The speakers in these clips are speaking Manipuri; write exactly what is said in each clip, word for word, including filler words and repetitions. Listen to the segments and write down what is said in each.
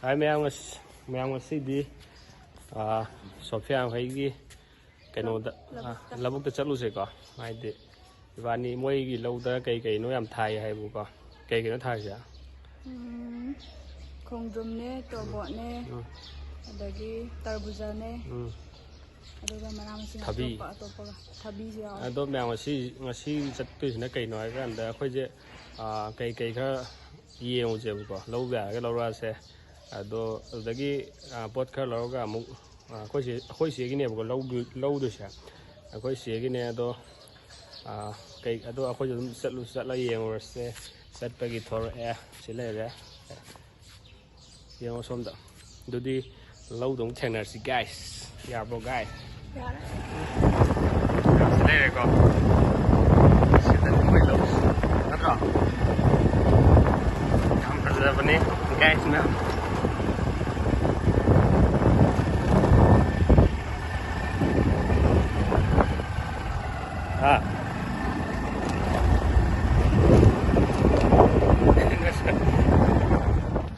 ꯍꯥꯏ ꯃꯌꯥꯝ, ꯉꯁ-, ꯃꯌꯥꯝ ꯉꯁꯤꯗꯤ, ꯑꯥ, ꯁꯣꯐꯤꯌꯥ ꯍꯣꯏꯒꯤ ꯀꯩꯅꯣꯗ, ꯑꯥ, ꯂꯧꯕꯨꯛꯇ꯫ ꯂꯧꯕꯨꯛꯇ ꯆꯠꯂꯨꯁꯦꯀꯣ꯫ ꯍꯥꯏꯗꯤ ꯏꯕꯥꯅꯤ ꯃꯣꯏꯒꯤ ꯂꯧꯗ ꯀꯩ ꯀꯩꯅꯣ ꯌꯥꯝ ꯊꯥꯏ ꯍꯥꯏꯕꯀꯣ꯫ ꯀꯩ ꯀꯩꯅꯣ ꯊꯥꯔꯤꯁꯦ? ꯎꯝ, ꯈꯣꯡꯗ꯭ꯔꯨꯝꯅꯦ, ꯇꯣꯔꯕꯣꯠꯅꯦ, ꯎꯝ꯫ ꯑꯗꯒꯤ ꯇꯔꯕꯨꯖꯥꯅꯦ꯫ ꯎꯝ꯫ ꯑꯗꯨꯒ ꯃꯅꯥ ꯃꯁꯤꯡ ꯊꯕꯤ꯫ ꯑꯇꯣꯞꯄ ꯑꯇꯣꯞꯄꯒ, ꯊꯕꯤꯁꯨ ꯌꯥꯎꯋꯦ꯫ ꯑꯗꯣ ꯃꯌꯥꯝ ꯉꯁꯤ, ꯉꯁꯤ ꯆꯠꯇꯣꯏꯁꯤꯅ ꯀꯩꯅꯣ ꯍꯥꯏꯀꯥꯟꯗ ꯑꯩꯈꯣꯏꯁꯦ, ꯑꯥ, ꯀꯩ ꯀꯩ ꯈꯔ ꯌꯦꯡꯉꯨꯁꯦꯕꯀꯣ꯫ ꯂꯧꯕ ꯌꯥꯔꯒ ꯂꯧꯔꯛꯑꯁꯦ꯫ ꯑꯗꯣ ꯑꯗꯨꯗꯒꯤ, ꯑꯥ, ꯄꯣꯠ ꯈꯔ ꯂꯧꯔꯒ ꯑꯃꯨꯛ, ꯑꯥ, ꯑꯩꯈꯣꯏ ꯆꯦ-, ꯑꯩꯈꯣꯏ ꯆꯦꯒꯤꯅꯦꯕꯀꯣ ꯂꯧꯗꯣꯏ-, ꯂꯧꯗꯣꯏꯁꯦ꯫ ꯑꯩꯈꯣꯏ ꯆꯦꯒꯤꯅꯦ ꯑꯗꯣ, ꯑꯥ, ꯀꯩ-, ꯑꯗꯣ ꯑꯩꯈꯣꯏꯁꯨ ꯑꯗꯨꯝ ꯆꯠꯂꯨ-, ꯆꯠꯂ ꯌꯦꯡꯉꯨꯔꯁꯦ꯫ ꯆꯠꯄꯒꯤ ꯊꯣꯔꯛꯑꯦ꯫ ꯁꯤ ꯂꯩꯔꯦ꯫ ꯌꯦꯡꯉꯣ ꯁꯣꯝꯗ꯫ ꯑꯗꯨꯗꯤ ꯂꯧꯗ ꯑꯃꯨꯛ ꯊꯦꯡꯅꯔꯁꯤ, guys꯫ ꯌꯥꯕ꯭ꯔꯣ, guys? ꯌꯥꯔꯦ꯫ ꯌꯥꯝꯁꯨ ꯂꯩꯔꯦꯀꯣ꯫ ꯁꯤꯗꯅꯤ ꯃꯣꯏ ꯂꯧ꯫ ꯅꯠꯇ꯭ꯔꯣ? ꯌꯥꯝ ꯐꯖꯕꯅꯤ, guys, ꯃꯌꯥꯝ꯫ ꯍꯥ?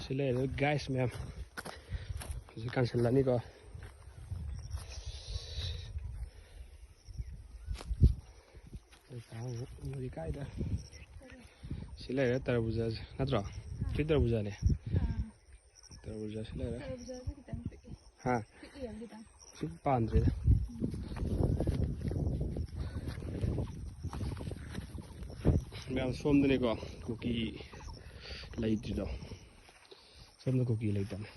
ꯁꯤ ꯂꯩꯔꯦ, guys, ꯃꯌꯥꯝ꯫ ꯍꯧꯖꯤꯛ ꯀꯥꯟꯁꯤꯜꯂꯅꯤꯀꯣ꯫ ꯍꯧꯖꯤꯛ ꯀꯥꯏꯗ? ꯁꯤ ꯂꯩꯔꯦ ꯇꯔꯕꯨꯖꯥꯁꯦ, ꯅꯠꯇ꯭ꯔꯣ? ꯁꯤ ꯇꯔꯕꯨꯖꯥꯅꯦ꯫ ꯇꯔꯕꯨꯖꯥꯁꯤ ꯂꯩꯔꯦ꯫ ꯇꯔꯕꯨꯖꯥꯁꯤ ꯈꯤꯇꯪ ꯄꯤꯛꯏ꯫ ꯍꯥ? ꯄꯤꯛꯏ ꯌꯥꯝ ꯈꯤꯇꯪ꯫ ꯁꯤ ꯄꯥꯟꯗ꯭ꯔꯦꯗ꯫ ꯃꯌꯥꯝ ꯁꯣꯝꯗꯅꯤꯀꯣ ꯀꯨꯀꯤ ꯂꯩꯇ꯭ꯔꯤꯗꯣ꯫ ꯁꯣꯝꯗ ꯀꯨꯀꯤ ꯂꯩꯇꯕꯅꯦ꯫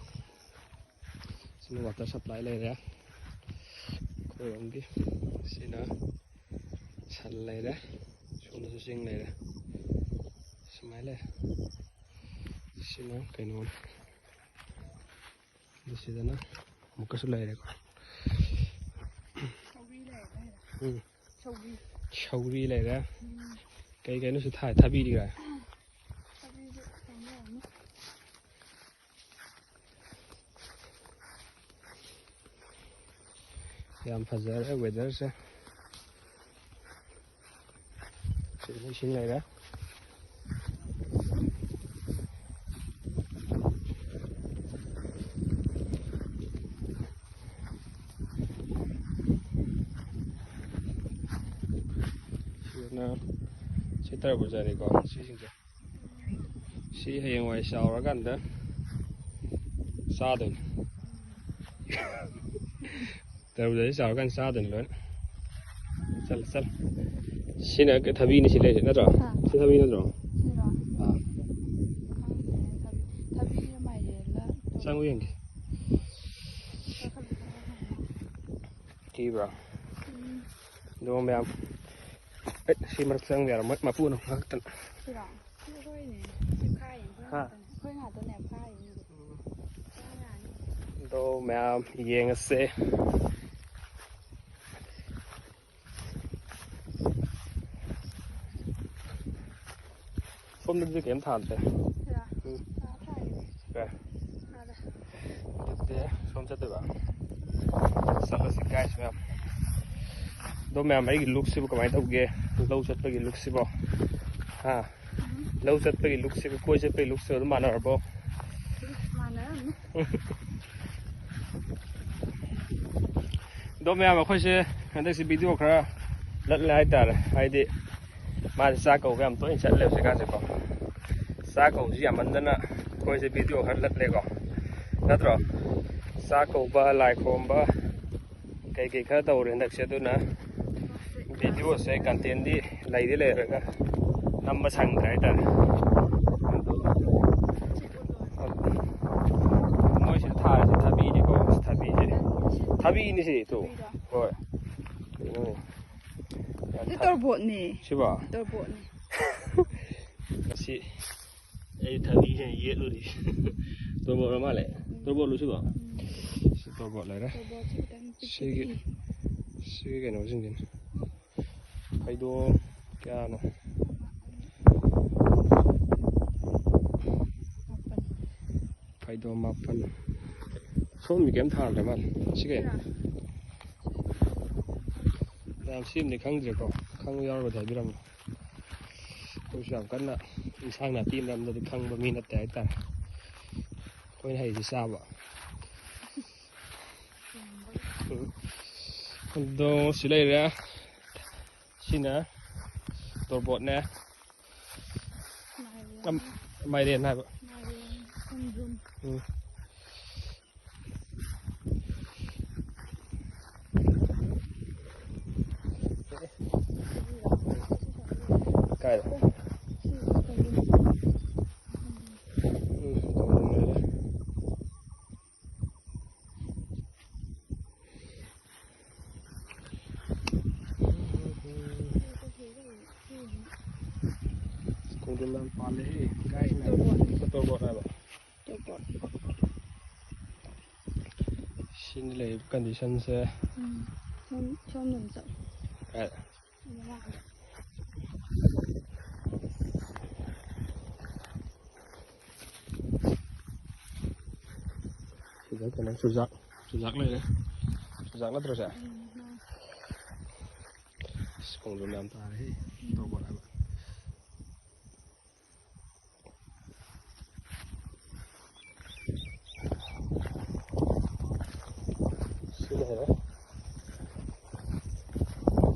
ꯁꯤꯅ water supply ꯂꯩꯔꯦ꯫ ꯑꯩꯈꯣꯏꯔꯣꯝꯒꯤ꯫ ꯁꯤꯅ ꯁꯟ ꯂꯩꯔꯦ꯫ ꯁꯣꯝꯗꯁꯨ ꯆꯤꯡ ꯂꯩꯔꯦ꯫ ꯁꯨꯃꯥꯏꯅ ꯂꯩꯔꯦ꯫ ꯁꯤꯅ ꯀꯩꯅꯣꯅꯦ꯫ ꯑꯗꯨ ꯁꯤꯗꯅ ꯑꯃꯨꯛꯀꯁꯨ ꯂꯩꯔꯦꯀꯣ꯫ ꯁꯧꯒ꯭ꯔꯤ ꯂꯩꯔꯦ, ꯂꯩꯔꯦ꯫ ꯎꯝ꯫ ꯁꯧꯒ꯭ꯔꯤ꯫ ꯁꯧꯒ꯭ꯔꯤ ꯂꯩꯔꯦ꯫ ꯎꯝ꯫ ꯀꯩ ꯀꯩꯅꯣꯁꯨ ꯊꯥꯏ, ꯊꯕꯤꯗꯤ ꯀꯥꯏ? ꯊꯕꯤꯁꯨ ꯊꯝꯕ ꯌꯥꯅꯤ꯫ ꯌꯥꯝ ꯐꯖꯔꯦ weatherꯁꯦ꯫ ꯁꯤꯗ ꯏꯁꯤꯡ ꯂꯩꯔꯦ꯫ ꯇꯔꯕꯨꯖꯥꯅꯤꯀꯣ ꯁꯤꯁꯤꯡꯁꯦ꯫ ꯁꯤ ꯍꯌꯦꯡꯋꯥꯏ ꯆꯥꯎꯔꯀꯥꯟꯗ ꯆꯥꯗꯣꯏꯅꯤ꯫ ꯇꯔꯕꯨꯖꯥꯁꯤ ꯆꯥꯎꯔꯀꯥꯟꯗ ꯆꯥꯗꯣꯏꯅꯤ ꯂꯣꯏꯅ꯫ ꯆꯠꯂ ꯆꯠꯂ꯫ ꯁꯤꯅ ꯊꯕꯤꯅꯤ ꯁꯤ ꯂꯩꯔꯤꯁꯦ ꯅꯠꯇ꯭ꯔꯣ? ꯑꯥ꯫ ꯁꯤ ꯊꯕꯤ ꯅꯠꯇ꯭ꯔꯣ? ꯁꯤꯔꯣ? ꯑꯥ꯫ ꯈꯪꯗꯦꯅꯦ, ꯊꯕꯤ, ꯊꯕꯤ, ꯃꯥꯏꯔꯦꯟꯂ? ꯆꯪꯉꯨ ꯌꯦꯡꯒꯦ꯫ ꯀꯤꯕ꯭ꯔꯣ? ꯎꯝ꯫ ꯑꯗꯣ ꯃꯌꯥꯝ, ꯑꯦ, ꯁꯤ ꯃꯔꯛ ꯆꯪꯕ ꯌꯥꯔꯝꯃꯣꯏ, ꯃꯄꯨꯅ ꯉꯥꯛꯇꯅ꯫ ꯁꯤꯔꯣ? ꯁꯤ ꯑꯩꯈꯣꯏꯅꯦ꯫ ꯁꯤ ꯈꯥꯏꯔꯤꯅꯦ, ꯑꯩꯈꯣꯏ ꯍꯥ? ꯉꯥꯛꯇꯅꯦ꯫ ꯑꯩꯈꯣꯏ ꯉꯥꯛꯇꯅꯦ ꯐꯥꯔꯤꯅꯦ꯫ ꯎꯝ꯫ ꯆꯥ ꯌꯥꯅꯤ꯫ ꯑꯗꯣ ꯃꯌꯥꯝ ꯌꯦꯡꯉꯁꯦ꯫ ꯁꯣꯝꯗꯗꯤ ꯀꯩꯝ ꯊꯥꯗ꯭ꯔꯦ꯫ ꯁꯤꯔꯣ? ꯎꯝ꯫ ꯆꯥ ꯊꯥꯔꯤꯅꯦ꯫ ꯀꯩ? ꯑꯗꯨꯗꯤ ꯁꯣꯝ ꯆꯠꯇꯣꯏꯕ? ꯆꯠꯂꯁꯤ guys ꯃꯌꯥꯝ꯫ ꯑꯗꯣ ꯃꯌꯥꯝ, ꯑꯩꯒꯤ lookꯁꯤꯕꯨ ꯀꯃꯥꯏꯅ ꯇꯧꯒꯦ? ꯂꯧ ꯆꯠꯄꯒꯤ lookꯁꯤꯕꯣ? ꯍꯥ? ꯎꯝ꯫ ꯂꯧ ꯆꯠꯄꯒꯤ lookꯁꯤꯕꯨ, ꯀꯣꯏ ꯆꯠꯄꯒꯤ lookꯁꯤꯕꯨ ꯑꯗꯨꯝ ꯃꯥꯟꯅꯔꯕꯣ? ꯃꯥꯟꯅꯔꯝꯅꯤ꯫ ꯑꯗꯣ ꯃꯌꯥꯝ, ꯑꯩꯈꯣꯏꯁꯦ ꯍꯟꯗꯛꯁꯤ video ꯈꯔ ꯂꯠꯂꯦ ꯍꯥꯏꯇꯥꯔꯦ꯫ ꯍꯥꯏꯗꯤ ꯃꯥꯁꯦ ꯆꯥꯛ ꯀꯧꯕ ꯌꯥꯝ ꯇꯣꯏꯅ ꯆꯠꯂꯦ ꯍꯧꯖꯤꯛꯀꯥꯟꯁꯦꯀꯣ꯫ ꯆꯥꯛ ꯀꯧꯕꯁꯤ ꯌꯥꯝꯃꯟꯗꯅ ꯑꯩꯈꯣꯏꯁꯦ video ꯈꯔ ꯂꯠꯂꯦꯀꯣ, ꯅꯠꯇ꯭ꯔꯣ? ꯆꯥꯛ ꯀꯧꯕ, ꯂꯥꯏ ꯈꯨꯔꯨꯝꯕ, ꯀꯩ ꯀꯩ ꯈꯔ ꯇꯧꯔꯦ ꯍꯟꯗꯛꯁꯦ, ꯑꯗꯨꯅ videoꯁꯦ contentꯗꯤ ꯂꯩꯗꯤ ꯂꯩꯔꯒ ꯅꯝꯕ ꯁꯪꯗ꯭ꯔꯦ ꯍꯥꯏꯇꯥꯔꯦ꯫ ꯑꯗꯣ ꯃꯣꯏꯁꯤꯗ ꯊꯥꯔꯤꯁꯦ ꯊꯕꯤꯅꯤꯀꯣ, ꯊꯕꯤꯁꯦ꯫ ꯊꯕꯤꯅꯤ ꯁꯤ, ꯇꯨ꯫ ꯊꯕꯤꯔꯣ? ꯍꯣꯏ꯫ ꯀꯩꯅꯣꯅꯦ꯫ ꯌꯥꯝ ꯁꯤ ꯊ-, ꯇꯣꯔꯕꯣꯠꯅꯦ꯫ ꯁꯤꯕꯣ? ꯇꯣꯔꯕꯣꯠꯅꯦ꯫ ꯉꯁꯤ ꯑꯩ ꯊꯕꯤꯁꯦ ꯌꯦꯠꯂꯨꯔꯤ꯫ ꯇꯣꯔꯕꯣꯠ ꯑꯣꯏꯔ ꯃꯥꯜꯂꯦ꯫ ꯎꯝ꯫ ꯇꯣꯔꯕꯣꯠꯂꯣ ꯁꯤꯕꯣ? ꯎꯝ꯫ ꯁꯤ ꯇꯣꯔꯕꯣꯠ ꯂꯩꯔꯦ꯫ ꯇꯣꯔꯕꯣꯠꯁꯤ ꯈꯤꯇꯪ ꯄꯤꯛꯇꯤ ꯁꯤꯒꯤ, ꯄꯤꯛꯏ꯫ ꯁꯤꯒꯤ ꯀꯩꯅꯣꯁꯤꯡꯁꯤꯅ꯫ ꯐꯩꯗꯣꯝ ꯀꯌꯥꯅꯣ? ꯃꯥꯄꯟ꯫ ꯐꯩꯗꯣꯝ ꯃꯥꯄꯟ꯫ ꯁꯣꯝꯗꯤ ꯀꯩꯝ ꯊꯥꯔꯝꯗ꯭ꯔ ꯃꯥꯜꯂꯦ꯫ ꯁꯤ ꯀꯩꯅꯣ? ꯁꯤꯔꯥ? ꯌꯥꯝ ꯁꯦꯝꯗꯤ ꯈꯪꯗ꯭ꯔꯦꯀꯣ꯫ ꯈꯪꯕ ꯌꯥꯎꯔꯒꯗꯤ ꯍꯥꯏꯕꯤꯔꯝꯃꯣ꯫ ꯑꯩꯈꯣꯏꯁꯨ ꯌꯥꯝ ꯀꯟꯅ ꯏꯟꯁꯥꯡ ꯅꯥꯄꯤ ꯃꯔꯝꯗꯗꯤ ꯈꯪꯕ ꯃꯤ ꯅꯠꯇꯦ ꯍꯥꯏꯇꯥꯔꯦ꯫ ꯑꯩꯈꯣꯏꯅ ꯍꯩꯁꯦ ꯆꯥꯕ꯫ ꯎꯝ꯫ ꯑꯗꯣ ꯁꯤ ꯂꯩꯔꯦ꯫ ꯁꯤꯅ ꯇꯣꯔꯕꯣꯠꯅꯦ꯫ ꯃꯥꯏꯔꯦꯟ ꯍꯥꯏꯕ꯫ ꯃꯥꯏꯔꯦꯟ, ꯈꯣꯡꯗ꯭ꯔꯨꯝ꯫ ꯎꯝ꯫ ꯀꯥꯏꯗ? ꯁꯤ ꯈꯣꯡꯗ꯭ꯔꯨꯝ꯫ ꯎꯝ, ꯈꯣꯡꯗ꯭ꯔꯨꯝ ꯂꯩꯔꯦ꯫ ꯈꯣꯡꯗ꯭ꯔꯨꯝ ꯌꯥꯝ ꯄꯥꯜꯂꯦꯍꯦ, ꯒꯥꯏꯁ ꯃꯌꯥꯝ꯫ ꯇꯣꯔꯕꯣꯠ꯫ ꯇꯣꯔꯕꯣꯠ ꯍꯥꯏꯕ꯫ ꯇꯣꯔꯕꯣꯠ꯫ ꯁꯤꯅ ꯂꯩꯔꯤꯕ condition ꯁꯦ꯫ ꯎꯝ, ꯁꯣꯝ, ꯁꯣꯝꯗ ꯑꯗꯨꯝ ꯆꯠꯂꯣ꯫ ꯀꯥꯏꯗ? ꯃꯃꯥꯡꯗ꯫ ꯁꯤꯗ ꯀꯩꯅꯣ, ꯆꯨꯖꯥꯛ, ꯆꯨꯖꯥꯛ ꯂꯩꯔꯦ꯫ ꯆꯨꯖꯥꯛ ꯅꯠꯇ꯭ꯔꯣ ꯁꯦ? ꯎꯝ, ꯃꯥꯅꯦ꯫ ꯑꯁ, ꯈꯣꯡꯗ꯭ꯔꯨꯝ ꯌꯥꯝ ꯇꯥꯔꯦꯍꯦ꯫ ꯇꯣꯔꯕꯣꯠ ꯍꯥꯏꯕ꯫ ꯁꯤ ꯂꯩꯔꯦ꯫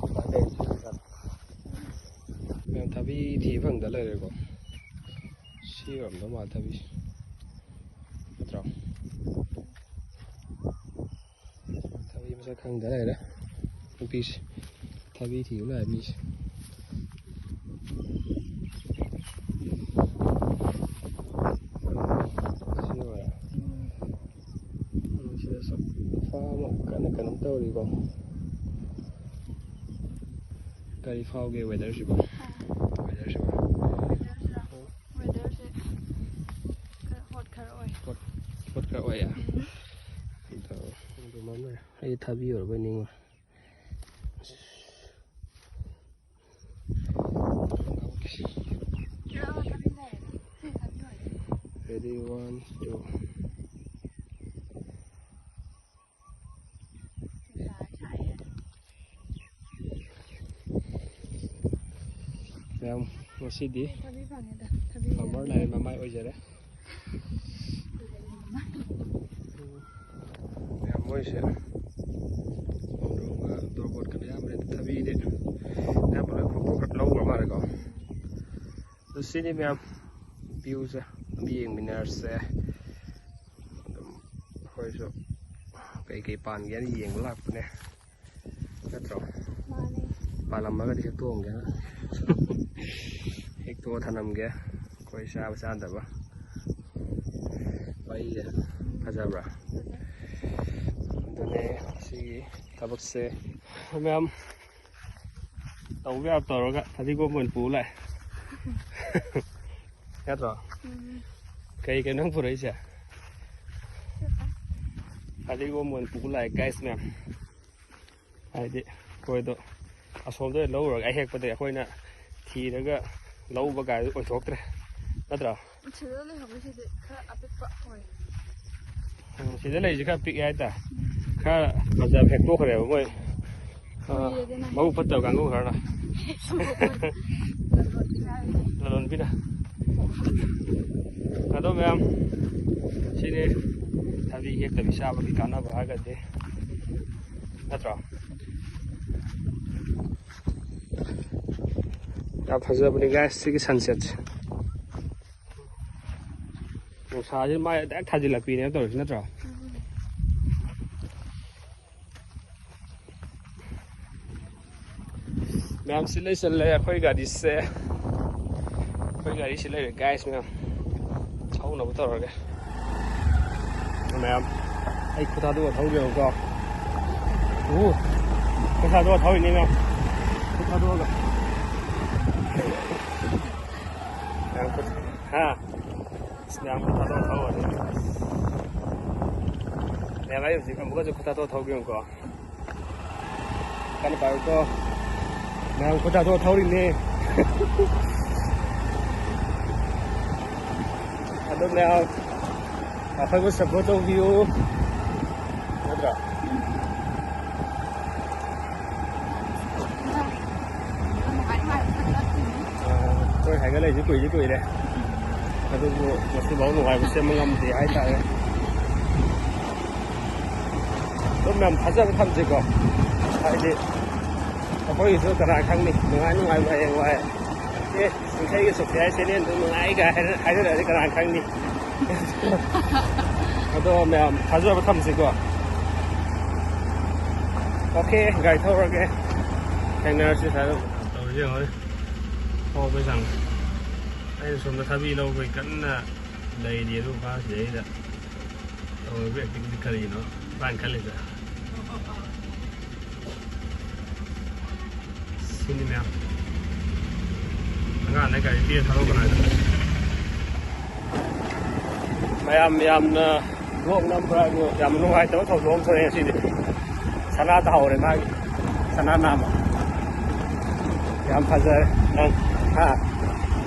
ꯃꯌꯥꯝ ꯊꯕꯤ ꯊꯤꯕ ꯐꯪꯗ ꯂꯩꯔꯦꯀꯣ꯫ ꯁꯤ ꯑꯣꯏꯔꯝꯗꯧ ꯃꯥꯜꯂꯦ ꯊꯕꯤꯁꯦ꯫ ꯅꯠꯇ꯭ꯔꯣ? ꯊꯕꯤ ꯃꯁꯛ ꯈꯪꯗ ꯂꯩꯔꯦ ꯅꯨꯄꯤꯁꯦ꯫ ꯊꯕꯤ ꯊꯤꯕ ꯂꯥꯛꯑꯦ ꯃꯤꯁꯦ꯫ ꯁꯤ ꯑꯣꯏꯔꯦ꯫ ꯁꯤꯗꯁꯨ ꯅꯨꯄꯥ ꯑꯃ ꯀꯟꯅ ꯀꯩꯅꯣꯝ ꯇꯧꯔꯤꯀꯣ꯫ ꯀꯔꯤ ꯐꯥꯎꯒꯦ weather ꯁꯤꯕꯣ? Weather ꯁꯤꯕꯣ? Weather ꯁꯤꯔꯣ? Weather ꯁꯦ ꯈꯔ hot ꯈꯔ ꯑꯣꯏ꯫ Hot, hot ꯈꯔ ꯑꯣꯏꯌꯦ? ꯎꯝ꯫ ꯑꯗꯣ, ꯑꯗꯨꯃꯥꯏꯅ ꯑꯩ ꯊꯥꯕꯤ ꯑꯣꯏꯔꯕꯣꯏ ꯅꯤꯡꯉꯨꯔꯦ꯫ Ready, one, two. ꯃꯌꯥꯝ, ꯉꯁꯤꯗꯤ ꯊꯕꯤ ꯐꯪꯉꯦꯗ, ꯊꯕꯤ farmer ꯂꯥꯏꯔꯦꯟ ꯃꯃꯥꯏ ꯑꯣꯏꯖꯔꯦ꯫ ꯃꯌꯥꯝ ꯃꯣꯏꯁꯦ ꯈꯣꯡꯗ꯭ꯔꯨꯝꯒ ꯇꯣꯔꯕꯣꯠꯀ ꯑꯌꯥꯝꯕꯅꯦ, ꯊꯕꯤꯗꯤ ꯑꯌꯥꯝꯕ ꯂꯣꯏ ꯈꯣꯛꯇꯣꯛꯈ꯭ꯔ-, ꯂꯧꯈ꯭ꯔ ꯃꯥꯜꯂꯦꯀꯣ꯫ ꯑꯗꯨ ꯁꯤꯅꯤ ꯃꯌꯥꯝ꯫ ꯚ꯭ꯌꯨꯁꯦ ꯑꯗꯨꯝ ꯌꯦꯡꯃꯤꯟꯅꯔꯁꯦ꯫ ꯑꯗꯨꯝ ꯑꯩꯈꯣꯏꯁꯨ ꯀꯩꯀꯩ ꯄꯥꯟꯒꯦꯅ ꯌꯦꯡꯕ ꯂꯥꯛꯄꯅꯦ, ꯅꯠꯇ꯭ꯔꯣ? ꯄꯥꯜꯂꯝꯃꯒꯗꯤ ꯍꯦꯛꯇꯣꯛꯑꯝꯒꯦꯅ꯫ ꯍꯦꯛꯇꯣꯛꯑ ꯊꯅꯝꯒꯦ꯫ ꯑꯩꯈꯣꯏ ꯆꯥꯕ ꯆꯥꯗꯕ꯫ ꯋꯥꯔꯤꯁꯦ ꯐꯖꯕ꯭ꯔꯥ? ꯑꯗꯨꯅꯦ ꯁꯤꯒꯤ ꯊꯕꯛꯁꯦ꯫ ꯃꯌꯥꯝ ꯇꯧꯕ ꯌꯥꯕ ꯇꯧꯔꯒ ꯐꯗꯤꯒꯣꯝ ꯑꯣꯏꯅ ꯄꯨ ꯂꯥꯛꯑꯦ꯫ ꯅꯠꯇ꯭ꯔꯣ? ꯎꯝ꯫ ꯀꯩ ꯀꯩꯅꯣ ꯅꯪ ꯄꯨꯔꯛꯏꯁꯦ? ꯐꯗꯤꯒꯣꯝ ꯑꯣꯏꯅ ꯄꯨ ꯂꯥꯛꯑꯦ, ꯒꯥꯏꯁ ꯃꯌꯥꯝ꯫ ꯍꯥꯏꯗꯤ ꯑꯩꯈꯣꯏꯗꯣ ꯑꯁꯣꯝꯗ ꯑꯣꯏꯅ ꯂꯧꯔꯨꯔꯒ ꯑꯍꯦꯛꯄꯗ ꯑꯩꯈꯣꯏꯅ ꯊꯤꯔꯒ ꯂꯧꯕ ꯀꯥꯏꯗꯨ ꯑꯣꯏꯊꯣꯛꯇ꯭ꯔꯦ, ꯅꯠꯇ꯭ꯔꯣ? ꯁꯤꯗ ꯂꯩꯍꯧꯔꯤꯁꯤꯗꯤ ꯈꯔ ꯑꯄꯤꯛꯄ ꯑꯣꯏ꯫ ꯎꯝ, ꯁꯤꯗ ꯂꯩꯔꯤꯁꯤ ꯈꯔ ꯄꯤꯛꯑꯦ ꯍꯥꯏꯇꯥꯔꯦ꯫ ꯈꯔ ꯐꯖꯕ ꯍꯦꯛꯇꯣꯛꯈ꯭ꯔꯦꯕ ꯃꯣꯏ, ꯑ, ꯀꯨꯏꯔꯦꯗꯅ꯫ ꯃꯕꯨꯛ ꯐꯠꯇꯕ ꯀꯥꯡꯕꯨ ꯈꯔꯅ꯫ ꯂꯂꯣꯟꯕꯤꯅ꯫ ꯑꯗꯣ ꯃꯌꯥꯝ, ꯁꯤꯅꯤ ꯊꯕꯤ ꯍꯦꯛꯇꯕꯤ ꯆꯥꯕꯒꯤ ꯀꯥꯟꯅꯕ ꯍꯥꯏꯔꯒꯗꯤ, ꯅꯠꯇ꯭ꯔꯣ? ꯌꯥꯝ ꯐꯖꯕꯅꯤ ꯒꯥꯏꯁ, ꯁꯤꯒꯤ ꯁꯟꯁꯦꯠꯁꯦ꯫ ꯅꯨꯡꯁꯥꯁꯤ ꯃꯥꯏ ꯗꯥꯏꯔꯦꯛ ꯊꯥꯖꯤꯜꯂꯛꯄꯤꯅꯦꯕ ꯇꯧꯔꯤꯁꯤ, ꯅꯠꯇ꯭ꯔꯣ? ꯃꯌꯥꯝ ꯁꯤ ꯂꯩꯁꯜꯂꯦ ꯑꯩꯈꯣꯏ ꯒꯥꯔꯤꯁꯦ꯫ ꯑꯩꯈꯣꯏ ꯒꯥꯔꯤꯁꯤ ꯂꯩꯔꯦ ꯒꯥꯏꯁ ꯃꯌꯥꯝ꯫ ꯊꯧꯅꯕ ꯇꯧꯔꯒꯦ꯫ ꯃꯌꯥꯝ, ꯑꯩ ꯈꯨꯠ ꯊꯥꯗꯣꯛꯑ ꯊꯧꯒꯦꯕꯀꯣ꯫ ꯎ, ꯈꯨꯠ ꯊꯥꯗꯣꯛꯑ ꯊꯧꯔꯤꯅꯦ ꯃꯌꯥꯝ꯫ ꯈꯨꯠ ꯊꯥꯗꯣꯛꯑꯒ꯫ ꯃꯌꯥꯝ ꯈꯨꯠ-, ꯍꯥ? ꯑꯁ, ꯃꯌꯥꯝ ꯈꯨꯠ ꯊꯥꯗꯣꯛꯑ ꯊꯧꯔꯅꯤ꯫ ꯃꯌꯥꯝ, ꯑꯩ ꯍꯧꯖꯤꯛ ꯑꯃꯨꯛꯀꯁꯨ ꯈꯨꯠ ꯊꯥꯗꯣꯛꯑ ꯊꯧꯒꯦ ꯌꯦꯡꯉꯨꯀꯣ꯫ ꯀꯟꯅ ꯄꯥꯏꯌꯨꯀꯣ꯫ ꯃꯌꯥꯝ ꯈꯨꯠ ꯊꯥꯗꯣꯛꯑ ꯊꯧꯔꯤꯅꯦ꯫ ꯑꯗꯣ ꯃꯌꯥꯝ ꯑꯩꯈꯣꯏꯕꯨ ꯁꯞꯄꯣꯔꯠ ꯇꯧꯕꯤꯌꯨ꯫ ꯅꯠꯇ꯭ꯔꯥ? ꯑꯩꯈꯣꯏ ꯍꯥꯏꯒꯠꯂꯛꯏꯁꯦ ꯀꯨꯏꯗꯤ ꯀꯨꯏꯔꯦ, ꯑꯗꯨꯕꯨ ꯉꯁꯤꯐꯥꯎ ꯅꯨꯡꯉꯥꯏꯕ ꯁꯦꯝꯕ ꯉꯝꯗꯦ ꯍꯥꯏꯇꯥꯔꯦ꯫ ꯑꯗꯨꯝ ꯌꯥꯝ ꯊꯥꯖꯕ ꯊꯝꯁꯤꯀꯣ, ꯍꯥꯏꯗꯤ ꯑꯩꯈꯣꯏꯒꯤꯁꯨ ꯀꯅꯥ ꯈꯪꯅꯤ, ꯅꯨꯡꯉꯥꯏ ꯅꯨꯡꯉꯥꯏꯕ ꯍꯌꯦꯡ ꯋꯥꯏ꯫ ꯑꯦ, ꯏꯁꯩꯒ ꯁꯣꯐꯤꯌꯥ ꯆꯦꯅꯦꯜꯗꯨ ꯅꯨꯡꯉꯥꯏꯒ ꯍꯥꯏꯅ-, ꯍꯥꯏꯅꯔꯛꯑꯗꯤ ꯀꯅꯥ ꯈꯪꯅꯤ? ꯑꯗꯣ ꯃꯌꯥꯝ ꯊꯥꯖꯕ ꯊꯝꯁꯤꯀꯣ꯫ ꯑꯣꯀꯦ, ꯒꯥꯔꯤ ꯊꯧꯔꯒꯦ꯫ ꯊꯦꯡꯅꯔꯁꯤ ꯁ꯭ꯋꯥꯏꯗ꯫ ꯇꯧꯔꯤꯁꯦ ꯌꯦꯡꯉꯣꯅꯦ꯫ ꯊꯣꯛꯄꯩ ꯆꯥꯡ꯫ ꯑꯩꯅ ꯁꯣꯝꯗ ꯊꯕꯤ ꯂꯧꯕꯩ ꯀꯟꯅ ꯂꯩꯔꯤ, ꯑꯗꯨ ꯃꯥ ꯁꯤꯗꯩꯗ ꯇꯧꯔꯤꯕ activity ꯀꯔꯤꯅꯣ ꯃꯥꯅ ꯈꯜꯂꯤꯗ꯫ ꯁꯤꯅꯤ ꯃꯌꯥꯝ꯫ ꯑꯉꯥꯡꯅ ꯒꯥꯔꯤ ꯄꯤꯔ ꯊꯥꯗꯣꯛꯀꯅꯣ ꯍꯥꯏꯗ꯫ ꯃꯌꯥꯝ ꯌꯥꯝꯅ vlog ꯅꯝꯕ꯭ꯔꯥ ꯍꯥꯏꯕꯨ ꯌꯥꯝ ꯅꯨꯡꯉꯥꯏꯇꯕ ꯊꯧꯗꯣꯛ ꯑꯃ ꯊꯣꯛꯑꯦ ꯉꯁꯤꯗꯤ꯫ ꯁꯅꯥ ꯇꯥꯍꯧꯔꯦ ꯃꯥꯒꯤ꯫ ꯁꯅꯥ ꯅꯥꯝꯃ꯫ ꯌꯥꯝ ꯐꯖꯔꯦ꯫ ꯅꯪ, ꯍꯥ?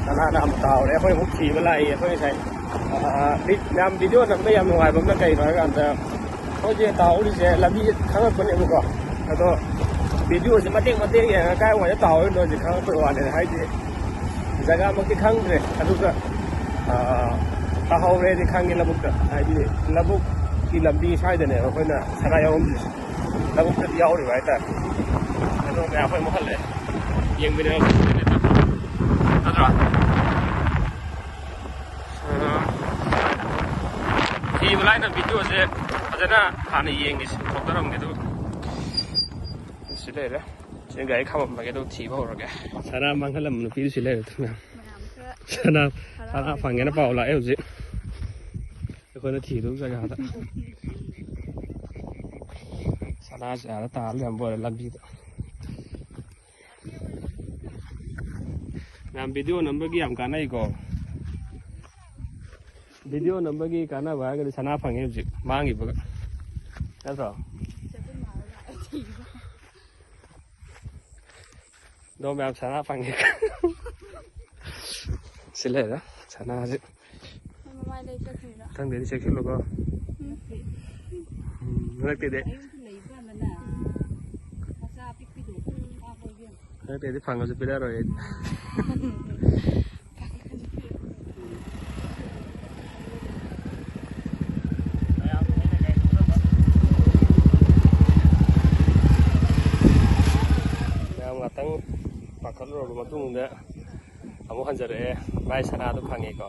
ꯁꯅꯥ ꯅꯥꯝꯃ ꯇꯥꯍꯧꯔꯦ꯫ ꯑꯩꯈꯣꯏ ꯑꯃꯨꯛ ꯊꯤꯕ ꯂꯥꯛꯏ꯫ ꯑꯩꯈꯣꯏ ꯉꯁꯥꯏ, ꯑꯥ, ꯃꯤ-, ꯃꯌꯥꯝ video ꯅꯝꯕ ꯌꯥꯝ ꯅꯨꯡꯉꯥꯏꯕ ꯑꯃꯅ ꯀꯩꯅꯣ ꯍꯥꯏꯀꯥꯟꯗ, ꯑꯩꯈꯣꯏꯁꯦ ꯇꯥꯍꯧꯔꯤꯁꯦ ꯂꯝꯕꯤ ꯈꯪꯉꯛꯄꯅꯦꯕꯀꯣ꯫ ꯑꯗꯣ videoꯁꯦ ꯃꯇꯦꯛ ꯃꯇꯦꯛ ꯌꯦꯡꯉꯒ ꯀꯥꯏ ꯋꯥꯏꯗ ꯇꯥꯍꯧꯔꯤꯅꯣꯁꯦ ꯈꯪꯉꯛꯄꯩ ꯋꯥꯅꯦ꯫ ꯍꯥꯏꯗꯤ ꯖꯒꯥꯃꯛꯇꯤ ꯈꯪꯗ꯭ꯔꯦ꯫ ꯑꯗꯨꯒ, ꯑꯥ, ꯇꯥꯍꯧꯔꯦꯗꯤ ꯈꯪꯉꯦ ꯂꯧꯕꯨꯛꯇ꯫ ꯍꯥꯏꯗꯤ ꯂꯧꯕꯨꯛꯀꯤ ꯂꯝꯕꯤ ꯁ꯭ꯋꯥꯏꯗꯅꯦꯕ ꯑꯩꯈꯣꯏꯅ ꯁꯅꯥ ꯌꯥꯎꯔꯝꯗ꯭ꯔꯤꯁꯦ꯫ ꯂꯧꯕꯨꯛꯇꯗꯤ ꯌꯥꯎꯔꯤꯕ ꯍꯥꯏꯇꯥꯔꯦ꯫ ꯑꯗꯣ ꯃꯌꯥꯝ ꯑꯩꯈꯣꯏ ꯑꯃꯨꯛ ꯍꯜꯂꯛꯑꯦ꯫ ꯌꯦꯡꯃꯤꯟꯅꯔꯛꯄ ꯅꯠꯇ꯭ꯔꯣ? ꯑꯥ, ꯊꯤꯕ ꯂꯥꯏꯅ videoꯁꯦ ꯐꯖꯅ ꯍꯥꯟꯅ ꯌꯦꯡꯒꯦ, ꯊꯣꯛꯇꯔꯝꯒꯦ꯫ ꯑꯗꯨ ꯁꯤ ꯂꯩꯔꯦ꯫ ꯁꯤ ꯒꯥꯔꯤ ꯈꯥꯝꯃꯝꯃꯒꯦ, ꯑꯗꯨ ꯊꯤꯕ ꯍꯧꯔꯒꯦ꯫ ꯁꯅꯥ ꯃꯥꯡꯍꯜꯂꯝꯕ ꯅꯨꯄꯤꯗꯨ ꯁꯤ ꯂꯩꯔꯦ꯫ ꯃꯌꯥꯝ꯫ ꯃꯌꯥꯝ ꯈꯔ ꯁꯅꯥ, ꯁꯅꯥ ꯍꯔꯥꯎꯔꯦꯀꯣ꯫ ꯐꯪꯉꯦꯅ ꯄꯥꯎ ꯂꯥꯛꯑꯦ ꯍꯧꯖꯤꯛ꯫ ꯑꯩꯈꯣꯏꯅ ꯊꯤꯗꯧ ꯖꯒꯥꯗ꯫ ꯁꯅꯥꯁꯦ ꯑꯥꯗ ꯇꯥꯔ ꯂꯩꯔꯝꯕ ꯑꯣꯏꯔꯦ ꯂꯝꯕꯤꯗ꯫ ꯃꯌꯥꯝ video ꯅꯝꯕꯒꯤ ꯌꯥꯝ ꯀꯥꯟꯅꯩꯀꯣ꯫ Video ꯅꯝꯕꯒꯤ ꯀꯥꯟꯅꯕ ꯍꯥꯏꯔꯒꯗꯤ ꯁꯅꯥ ꯐꯪꯉꯦ ꯍꯧꯖꯤꯛ ꯃꯥꯡꯈꯤꯕꯒ꯫ ꯅꯠꯇ꯭ꯔꯣ? ꯑꯗꯣ ꯃꯌꯥꯝ ꯁꯅꯥ ꯐꯪꯉꯦ꯫ ꯁꯤ ꯂꯩꯔꯦ ꯁꯅꯥꯁꯦ꯫ ꯃꯃꯥꯏ ꯂꯩ ꯆꯠꯈ꯭ꯔꯤꯔꯣ? ꯈꯪꯗꯦꯅꯦ, ꯆꯦꯛꯁꯤꯜꯂꯨꯀꯣ꯫ ꯎꯝ꯫ ꯎꯝ, ꯍꯟꯗꯛꯇꯤꯗꯤ꯫ ꯑꯌꯨꯛꯇ ꯂꯩꯕ꯭ꯔꯥ ꯑꯃꯅ? ꯃꯆꯥ ꯑꯄꯤꯛꯄꯤꯗꯣ꯫ ꯍꯟꯗꯛꯇꯤꯗꯤ ꯐꯪꯉꯁꯨ ꯄꯤꯔꯛꯑꯔꯣꯏ ꯑꯩꯗꯤ꯫ ꯃꯌꯥꯝ ꯉꯥꯛꯇꯪ ꯄꯥꯈꯠꯂꯨꯔꯕ ꯃꯇꯨꯡꯗ ꯑꯃꯨꯛ ꯍꯟꯖꯔꯛꯑꯦ꯫ ꯃꯥꯏ ꯁꯅꯥꯗꯣ ꯐꯪꯉꯦꯀꯣ꯫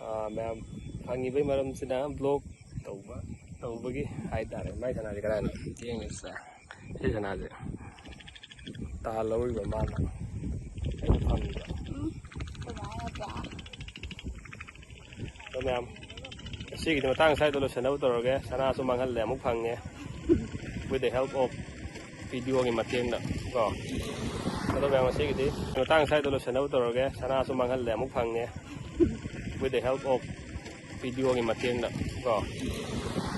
ꯑꯥ, ꯃꯌꯥꯝ, ꯐꯪꯉꯤꯕꯩ ꯃꯔꯝꯁꯤꯅ ꯕ꯭ꯂꯣꯛ ꯇꯧꯕ, ꯇꯧꯕꯒꯤ ꯍꯥꯏꯇꯥꯔꯦ꯫ ꯃꯥꯏ ꯁꯅꯥꯁꯦ ꯀꯗꯥꯏꯅꯣ? ꯌꯦꯡꯉꯁꯦ꯫ ꯁꯤ ꯁꯅꯥꯁꯦ ꯇꯥꯍꯜꯍꯧꯔꯤꯕ ꯃꯥꯅ꯫ ꯑꯩꯅ ꯐꯪꯉꯤꯕ꯫ ꯑꯗꯣ ꯃꯌꯥꯝ, ꯉꯁꯤꯒꯤꯗꯤ ꯃꯇꯥꯡ ꯁ꯭ꯋꯥꯏꯗ ꯂꯣꯏꯁꯤꯟꯅꯕ ꯇꯧꯔꯒꯦ꯫ ꯁꯅꯥꯁꯨ ꯃꯥꯡꯍꯜꯂꯦ, ꯑꯃꯨꯛ ꯐꯪꯉꯦ, with the help of videoꯒꯤ ꯃꯇꯦꯡꯅ ꯀꯣ꯫ ꯑꯗꯣ ꯃꯌꯥꯝ, ꯉꯁꯤꯒꯤꯗꯤ ꯃꯇꯥꯡ ꯁ꯭ꯋꯥꯏꯗ ꯂꯣꯏꯁꯤꯟꯅꯕ ꯇꯧꯔꯒꯦ꯫ ꯁꯅꯥꯁꯨ ꯃꯥꯡꯍꯜꯂꯦ, ꯑꯃꯨꯛ ꯐꯪꯉꯦ, with the help of videoꯒꯤ ꯃꯇꯦꯡꯅ ꯀꯣ꯫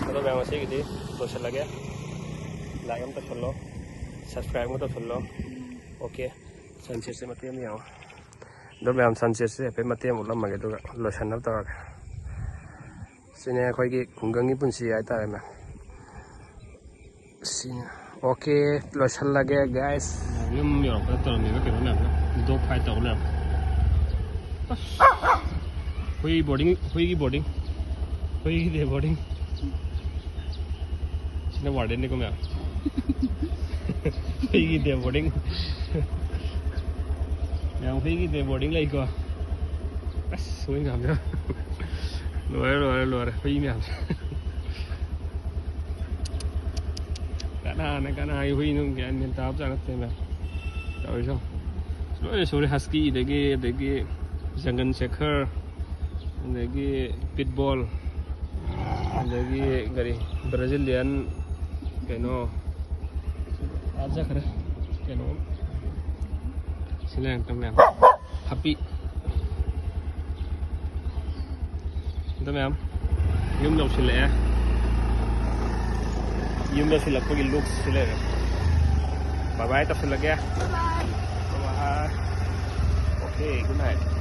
ꯑꯗꯣ ꯃꯌꯥꯝ, ꯉꯁꯤꯒꯤꯗꯤ ꯂꯣꯏꯁꯤꯜꯂꯒꯦ꯫ Like ꯑꯃ ꯇꯧꯁꯜꯂꯣ, subscribe ꯑꯃ ꯇꯧꯁꯜꯂꯣ꯫ Okay, sunsetꯁꯦ ꯃꯇꯦꯛ ꯑꯃ ꯌꯦꯡꯉꯣ꯫ ꯑꯗꯣ ꯃꯌꯥꯝ, sunsetꯁꯦ ꯍꯥꯏꯐꯦꯠ ꯃꯇꯦꯛ ꯑꯃ ꯎꯠꯂꯝꯃꯒꯦ, ꯑꯗꯨꯒ ꯂꯣꯏꯁꯤꯟꯅꯕ ꯇꯧꯔꯒꯦ꯫ ꯁꯤꯅꯦ ꯑꯩꯈꯣꯏꯒꯤ ꯈꯨꯡꯒꯪꯒꯤ ꯄꯨꯟꯁꯤ ꯍꯥꯏꯇꯥꯔꯦꯅꯦ꯫ ꯁꯤꯅꯦ꯫ Okay, ꯂꯣꯏꯁꯤꯜꯂꯒꯦ, guys꯫ ꯌꯨꯝ ꯌꯧꯔꯛꯄꯗ ꯇꯧꯔꯝꯃꯤꯕ ꯀꯩꯅꯣ ꯃꯌꯥꯝꯗꯣ, dog fight ꯇꯧ ꯂꯩꯔꯝꯃꯦ꯫ ꯑꯁ꯫ ꯍꯨꯏ boarding, ꯍꯨꯏꯒꯤ boarding꯫ ꯍꯨꯏꯒꯤ day boarding꯫ ꯁꯤꯅ wardenꯅꯤꯀꯣ ꯃꯌꯥꯝ꯫ ꯍꯨꯏꯒꯤ day boarding꯫ ꯃꯌꯥꯝ, ꯍꯨꯏꯒꯤ day boarding ꯂꯩꯀꯣ꯫ ꯑꯁ, ꯍꯨꯏ ꯃꯌꯥꯝꯁꯦ꯫ ꯂꯣꯏꯔꯦ, ꯂꯣꯏꯔꯦ, ꯂꯣꯏꯔꯦ, ꯍꯨꯏ ꯃꯌꯥꯝꯁꯦ꯫ ꯀꯅꯥꯅ ꯀꯅꯥꯒꯤ ꯍꯨꯏꯅꯣ ꯒ꯭ꯌꯥꯟ ꯃꯦꯟ ꯇꯥꯕ ꯖꯥꯠ ꯅꯠꯇꯦ ꯃꯌꯥꯝ꯫ ꯇꯧꯔꯤꯁꯦ ꯌꯦꯡꯉꯣ꯫ ꯂꯣꯏꯅ ꯁꯨꯔꯦ, huskyꯗꯒꯤ, ꯑꯗꯒꯤ ꯖꯪꯒꯜ ꯁꯦꯈꯔ, ꯑꯗꯒꯤ pit bull, ꯑꯗꯒꯤ ꯀꯔꯤ, Brazilian ꯀꯩꯅꯣ, ꯑꯥ ꯆꯠꯈ꯭ꯔꯦ꯫ ꯀꯩꯅꯣ, ꯁꯤ ꯂꯩꯔꯛꯇ ꯃꯌꯥꯝ꯫ ꯍꯥꯄꯤ꯫ ꯑꯗꯣ ꯃꯌꯥꯝ, ꯌꯨꯝ ꯌꯧꯁꯤꯜꯂꯛꯑꯦ꯫ ꯌꯨꯝ ꯌꯧꯁꯤꯜꯂꯛꯄꯒꯤ lookꯁꯤ ꯂꯩꯔꯦ꯫ Bye bye ꯇꯧꯁꯤꯜꯂꯒꯦ꯫ Bye bye꯫ Okay, good night꯫